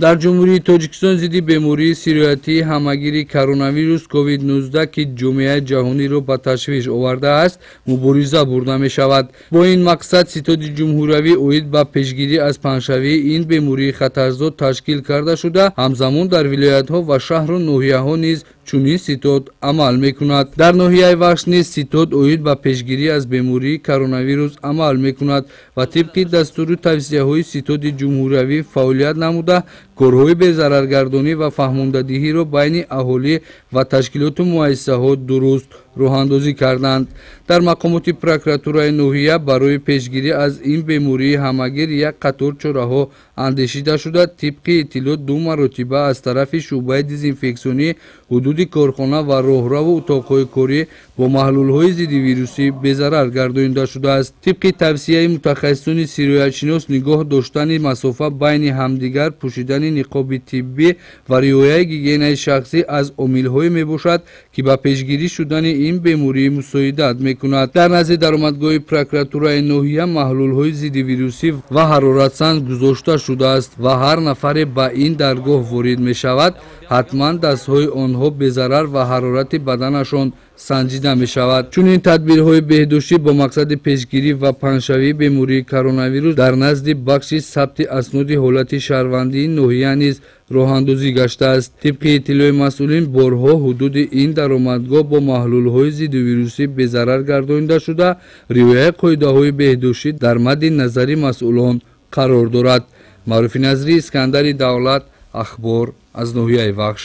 Дар Ҷумҳурии Тоҷикистон зидди бемории сироятии ҳамагири коронавирус COVID-19, ки ҷомеаи ҷаҳониро ба ташвиш овардааст, мубориза бурда мешавад. Бо ин мақсад Ситоди ҷумҳуриявӣ оид ба пешгирӣ аз паҳншавии ин бемории хатарзод ташкил карда шуда, ҳамзамон дар вилоятҳо ва шаҳру ноҳияҳо низ чунин ситод амал мекунад. Дар ноҳияи Вахш низ ситод оид ба пешгирӣ аз бемории коронавирус амал мекунад ва тибқи дастуру тавсияҳои ситоди ҷумҳуриявӣ фаъолият намуда, корҳои безараргардонӣ ва фаҳмондадиҳиро байни аҳолӣ ва ташкилоту муассисаҳо дуруст роҳандозӣ карданд. Дар мақомоти прокуратураи ноҳия барои пешгирӣ аз ин бемории ҳамагир як қатор чораҳо андешида шуда, тибқи иттилоъ ду маротиба аз тарафи шӯъбаи дезинфексионӣ ҳудуди корхона ва роҳраву утоқҳои корӣ бо маҳлулҳои зиддивирусӣ безарар гардонида шудааст. Тибқи тавсияи мутахассисони сироятшинос, нигоҳ доштани масофа байни ҳамдигар, пӯшидани ниқоби тиббӣ ва риояи гигиенаи шахсӣ аз омилҳое мебошад, ки ба пешгирӣ шудани ин беморӣ мусоидат мекунад. Дар назди даромадгоҳи прокуратураи ноҳия маҳлулҳои зиддивирусӣ ва ҳароратсанҷ гузошта шудааст ва ҳар нафаре ба ин даргоҳ ворид мешавад, ҳатман дастҳои онҳо безарар ва ҳарорати баданашон санҷида мешавад. Чунин тадбирҳои беҳдоштӣ бо мақсади пешгирӣ ва паҳншавии бемории коронавирус дар назди бахши сабти асноди ҳолати шаҳрвандии ноҳия низ роҳандозӣ гаштааст. Тибқи иттилои масъулин, борҳо ҳудуди ин даромадгоҳ бо маҳлулҳои зиддивирусӣ безарар гардонида шуда, риояи қоидаҳои беҳдоштӣ дар мадди назари масъулон қарор дорад. Маъруфи Назрӣ, Искандари Давлат, Ахбор аз ноҳияи Вахш.